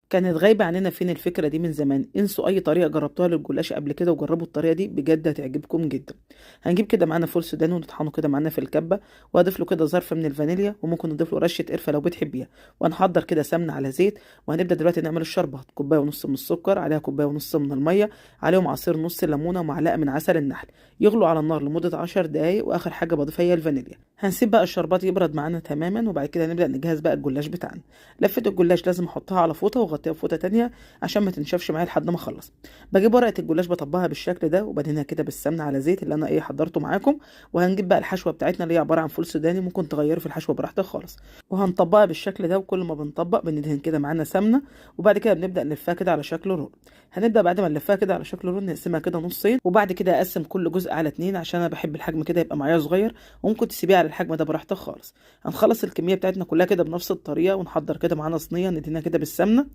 كانت غايبة عننا فين الفكرة دي من زمان؟ انسوا اي طريقة جربتوها للجلاش قبل كده وجربوا الطريقة دي، بجد هتعجبكم جدا. هنجيب كده معانا فول سوداني ونطحنه كده معانا في الكبة، وهضيف له كده ظرف من الفانيليا، وممكن نضيف له رشة قرفة لو بتحبيها. وهنحضر كده سمنة على زيت، وهنبدأ دلوقتي نعمل الشربات. كوباية ونص من السكر، عليها كوباية ونص من المية، عليهم عصير نص ليمونة ومعلقة من عسل النحل. يغلوا على النار لمدة 10 دقايق، واخر حاجة بضيفها هي الفانيليا. هنسيب بقى الشربات يبرد معانا تماما، وبعد كده نبدأ نجهز بقى الجلاش بتاعنا. لفة الجلاش لازم احطها على فوطة واغطيها بفوطة تانية عشان ما تنشفش معايا لحد ما اخلص. بجيب ورقة الجلاش بطبقها بالشكل ده، وبدهنها كده بالسمنة على زيت اللي انا حضرته معاكم. وهنجيب بقى الحشوة بتاعتنا اللي هي عبارة عن فول سوداني، ممكن تغيروا في الحشوة براحتك خالص. وهنطبقها بالشكل ده، وكل ما بنطبق بندهن كده معانا سمنة، وبعد كده بنبدأ نلفها كده على شكل roll. هنبدأ بعد ما نلفها كده على شكل roll نقسمها كده نصين، وبعد كده اقسم كل جزء على 2 عشان انا بحب الحجم كده يبقى معايا صغير، وممكن تسيبيه على الحجم ده براحتك خالص. هنخلص الكمية بتاعتنا كلها كده بنفس الطريقة، ونحضر كده معانا صينية ندهنها كده بالسمنة.